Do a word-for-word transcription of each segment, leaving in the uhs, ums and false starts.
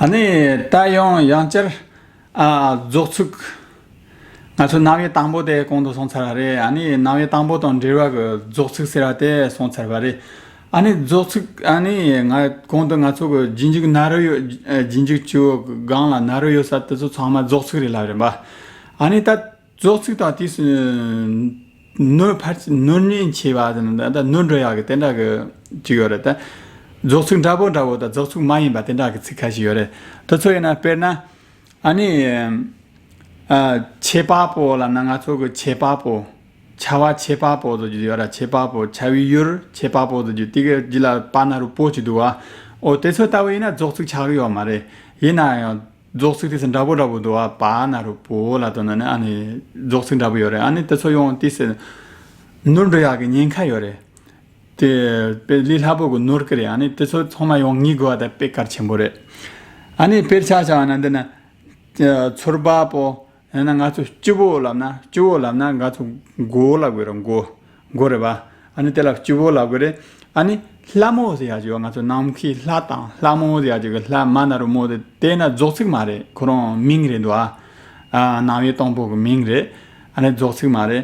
ཨ་ནི་ད་ཡང་ཡང་བསྐྱར། ཨ། རྫོགས་ཚིག་ང་ཚོ་རྣམ་དབྱེ་དང་པོ་དེ་གོང་དུ་སོང་ཚར་བ་རེད། ཨ་ནི་རྣམ་དབྱེ་དང་པོ་དང་འབྲེལ་བ་གི་རྫོགས་ཚིག་ཟེར་བ་དེ་སོང་ཚར་བ་རེད། ཨ་ནི་རྫོགས་ཚིག་ཨ་ནི་ང་གོང་དུ་ང་ཚོ་གི་རྗེས་འཇུག་ན་རོ་ཡོད། རྗེས་འཇུག་སྤྱི་བོ་གི་སྒང་ལ་ན་རོ་ཡོད་ས་དེ་ཚོ་ཚང་མ་རྫོགས་ཚིག་རེད་ལབ་རེད་པ། ཨ་ནི་ད་རྫོགས་ཚིག་དང་དུས་སུ་ནོར་ཕར་ནོར་ཉེན་ཆེ་བ་དང་ད་ནོར་འགྲོ་ཡག་གི་དེ་འདྲ་གི་ཅིག་ཡོད་རེད་ད། རྫོགས་ཚིག་འདྲ་པོ་འདྲ་པོ་དང་རྫོགས་ཚིག་མ་ཡིན་པ་དེ་འདྲ་གི་ཚིག་ཁ་ཤས་ཡོད་རེད། དེ་ཚོ་ཡིན་ན་དཔེར་ན། ཨ་ནི། ཨ། ཆད་པ་པོ་ལབ་ན་ང་ཚོ་གི་ཆད་པ་པོ། ཆད་པ་ཆད་པ་པོ་ཟེར་རྒྱུ་ཡོད་ར། ཆད་པ་པོ། ཆད་པའི་ཡུལ་ཆད་པ་པོ་ཟེར་རྒྱུ་དེ་གི་རྗེས་ལ་པ་ན་རོ་པོ་ཅིག་འདུག་བ། འོ་དེ་ཚོ་ལྟ་བུ་ཡིན་ན་རྫོགས་ཚིག་ཆགས་ཀྱི་ཡོད་མ་རེད། ཡིན་ན་ཡང་རྫོགས་ཚིག་དེ་ཚོ་འདྲ་པོ་འདྲ་པོ་འདུག་བ། པ་ན་རོ་པོ་ལབ་དོན་ན་ནི་ཨ་ནི་རྫོགས་ཚིག་འདྲ་པོ་ཡོད་རེད། ཨ་ནི་དེ་ཚོ་ཡང་དུས་སུ་ནོར་འགྲོ་ཡག་གི་ཉེན་ཁ་ཡོད་རེད། དེ་དཔེ་ལས་སླ་པོ་གི་ནོར་གི་རེད། ཨ་ནི་དེ་ཚོ་ཚང་མ་ཡོང་ངེས་དགོས་པ་དེ་དཔེ་གལ་ཆེན་པོ་རེད། ཨ་ནི་དཔེར་ཆ་བཞག་ན་འདི་ན། ཚོར་བ་པོ། ཡང་ན་ང་ཚོ་སྤྱི་བོ་ལབ་ན། སྤྱི་བོ་ལབ་ན་ང་ཚོ་མགོ་ལབ་དགོས་རེད། མགོ། མགོ་རེད་པ། ཨ་ནི་དེ་ལ་སྤྱི་བོ་ལབ་དགོས་རེད། ཨ་ནི་ལྷ་མོ་ཟེར་ཡག་ཅིག་ཡོད། ང་ཚོ་ནམ་མཁའི་ལྷ་དང་ལྷ་མོ་ཟེར་ཡག་ཅིག་གི་ལྷ་མ་ན་རོ་མོ་དེ་དེ་ན་རྫོགས་ཚིག་མ་རེད། ཁོ་རང་མིང་རེད་འདུག་ཨ། ཨ། རྣམ་དབྱེ་དང་པོ་གི་མིང་རེད། ཨ་ནི་རྫོགས་ཚིག་མ་རེད།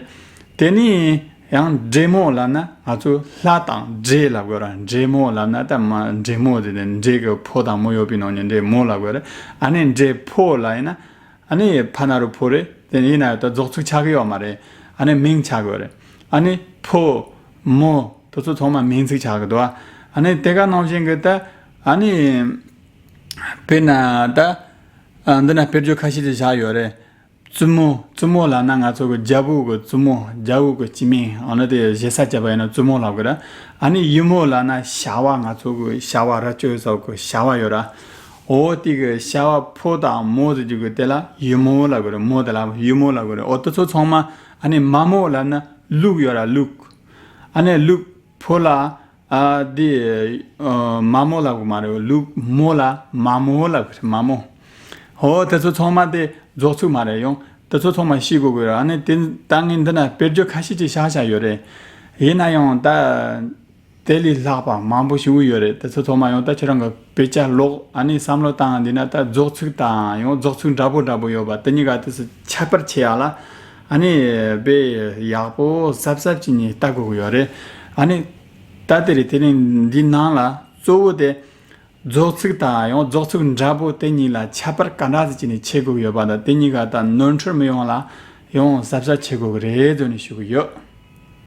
དེ་ནས་ཡང་འདྲེ་མོ་ལབ་ན་ང་ཚོ་ལྷ་དང་འདྲེ་ལབ་དགོས་ར། འདྲེ་མོ་ལབ་ན་ད་མ་འདྲེ་མོ་ཟེར་ནས་འདྲེ་གི་ཕོ་དང་མོ་ཡོད་པའི་ནང་ནས་འདྲེ་མོ་ལབ་དགོས་རེད། ཨ་ནི་འདྲེ་ཕོ་ལབ་ཡིན་ན། ཨ་ནི་ཕ་ན་རོ་ཕོ་རེད། དེ་ཡིན་ན་ད་རྫོགས་ཚིག་ཆགས་ཀྱི་ཡོད་མ་རེད། ཨ་ནི་མིང་ཆགས་དགོས་རེད། ཨ་ནི་ཕོ། མོ། དེ་ཚོ་ཚང་མ་མིང་ཚིག་ཆགས་ཀྱི་འདུག་ཨ་ནི་དེ་ག་ནང་བཞིན་གྱི་ད། ཨ་ནི། དཔེར་ན་ད། ཨ། འདི་ན་དཔེར་བརྗོད་ཁ་ཤས་ཅིག་བཞག་ཡོད་རེད། བཙུན་མོ། བཙུན་མོ་ལབ་ན་ང་ཚོ་གི་རྒྱལ་པོ་གི་བཙུན་མོ། རྒྱལ་པོ་གི་སྤྱི་མིང་། འོ་ན་དེ་ཞེ་ས་བྱས་པ་ཡིན་ན་བཙུན་མོ་ལབ་དགོས་ར། ཨ་ནི་ཡུ་མོ་ལབ་ན་བྱ་བ། ང་ཚོ་གི་བྱ་བ་ར་ཅོ་ཡོད་ས་གི་བྱ་བ་ཡོད་ར། འོ་དེ་གི་བྱ་བ་ཕོ་དང་མོ་ཟེར་རྒྱུ་གི་དེ་ལ་ཡུ་མོ་ལབ་དགོས་ར། མོ་དེ་ལ་ཡུ་མོ་ལབ་དགོས་ར། འོ་དེ་ཚོ་ཚང་མ། ཨ་ནི་མ་མོ་ལབ་ན་ལུག་ཡོད་ར། ལུག་ཨ་ནི་ལུག་ཕོ་ལ། ཨ། འདི། ཨ། མ་མོ་ལབ་དགོས་མ་རེད། ལུག་མོ་ལ་མ་མོ་ལབ་དགོས་རེད། མ་མོ། ཧོ། དེ་ཚོ་ཚང་མ་དེ་རྫོགས་ཚིག་མ་རེད། ཡང་དེ་ཚོ་ཚང་མ་ཤེས་དགོས་དགོས་རེད། ཨ་ནི་དེ་ད་ངས་འདི་ན་དཔེར་བརྗོད་ཁ་ཤས་ཅིག་བཞག་བཞག་ཡོད་རེད། ཡིན་ན་ཡང་ད་དེ་ལས་ལྷག་པ་མང་པོ་ཞིག་ཡོད་རེད། དེ་ཚོ་ཚང་མ་ཡང་ད་ཁྱེད་རང་གི་དཔེ་ཆ་ཀློག་ཨ་ནི་བསམ་བློ་བཏང་འདི་ན་ད་རྫོགས་ཚིག་དང་ཡང་རྫོགས་ཚིག་འདྲ་པོ་འདྲ་པོ་ཡོད་པ་དེ་གཉིས་ཀ་དེ་ཚོ་ཁྱད་པར་ཕྱེ་ཡག་ལ། ཨ་ནི་དཔེ་ཡག་པོ་གཟབ་གཟབ་བྱས་ནས་ལྟ་དགོས་ཀྱི་ཡོད་རེད། ཨ་ནི། ད་དེ་རེད། དེ་རིང་འདི་ནང་ལ་གཙོ་བོ་དེ་རྫོགས་ཚིག་དང་ཡང་རྫོགས་ཚིག་འདྲ་པོ་དེ་གཉིས་ལ་ཁྱད་པར་ག་འདྲ་ཟིག་བྱས་ནས་ཕྱེ་དགོས་ཀྱི་ཡོད་པ་དང་། དེ་གཉིས་ཀ་ད་ནོར་འཁྲུལ་མི་ཡོང་ལ་ཡང་གཟབ་གཟབ་བྱེད་དགོས་ཀྱི་རེད་ཟེར་ནས་ཞུ་གི་ཡོད།